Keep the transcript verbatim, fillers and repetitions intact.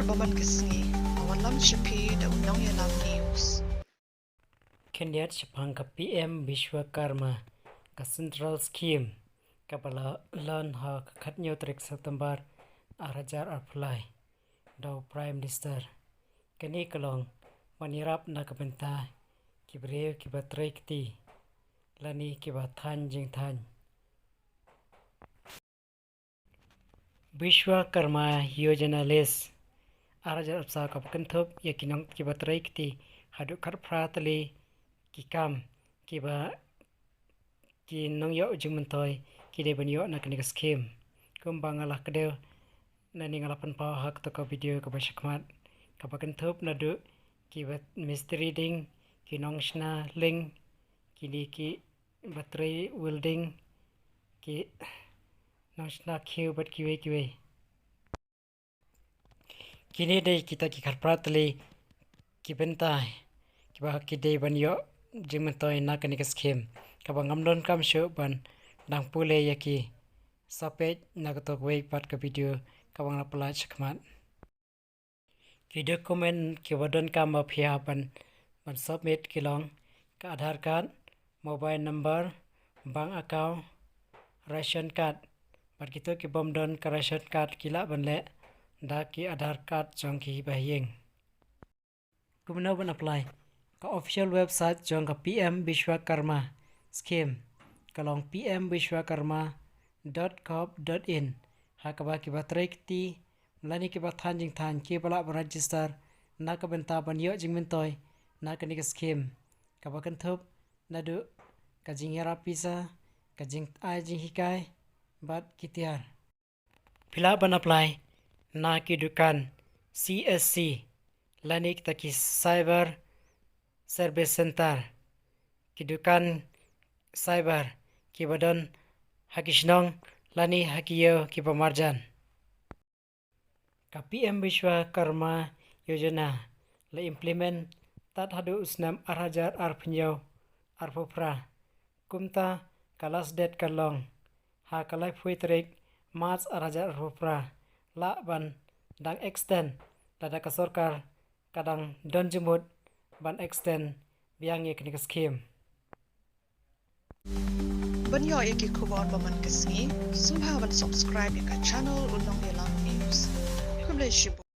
Ba man ka sngi, a wanlam sha phi da u Nongïalam News. Khyndiat shaphang ka P M Vishwakarma, ka Central Scheme, kaba la launch ha ka khathynñiew tarik September ar hajar arphew lai da u Prime Minister. Kane ka long ban ïarap na ka bynta ki briew kiba trei kti lane kiba thaiñ jingthaiñ. Vishwakarma Yojana List ar hajar arphew saw kaba kynthup ïa ki nong kiba trei kti haduh khatphra tylli ki kam kiba ki nongïoh jingmyntoi ki dei ban ïoh na kane ka skhim. Kumba nga la kdew, nangne nga la pynpaw ha kato ka video kaba shakhmat, kaba kynthup naduh kiba mistri ding, ki nongshna lieng, kine kiba trei welding, ki nongshna khiew bad kiwei kiwei. Kine dei kita ki khatphra tylli ki bynta kiba ki dei ban ïoh jingmyntoi na kane ka skhim, kaba ngam donkam shuh ban dang pule ïa ki. Sa peit na kato kawei pat ka video kaba nga la pyllait shakhmat. Ki document kiba donkam ba phi hap ban, ban submit ki long ka Aadhaar card, mobile number, bank account, ration card. Bad kito kibym don ka ration card ki lah ban leh da ki Aadhaar card jong ki bahaïing. Kumno ban apply? Ka official website jong ka P M Vishwakarma Scheme ka long P M Vishwakarma dot gov dot in, ha kaba kiba trei kti lane kiba thaiñ jingthaiñ kiba lah ban register na ka bynta ban ïoh jingmyntoi na kane ka skhim, kaba kynthup naduh ka jingïarap pisa, ka jingai jinghikai bad ki tiar. Phi lah ban apply na ki dukan C S C lane kita ki Cyber Service Center, ki dukan cyber kiba don ha ki shnong lane ha ki ïew kiba marjan. Ka P M Vishwakarma Yojana la implement tad haduh u snem ar hajar arphew hynñiew, arphew phra. Kumta ka last date ka long ha ka laiphew tarik March ar hajar arphew phra. Lah ban dang extend lada ka sorkar ka dang don jingmut ban extend biang ïa kane ka skhim. Ban ïoh ïa ki khubor ba man ka sngi, sngewbha ban subscribe ïa ka channel U Nongïalam News. Khublei shibun.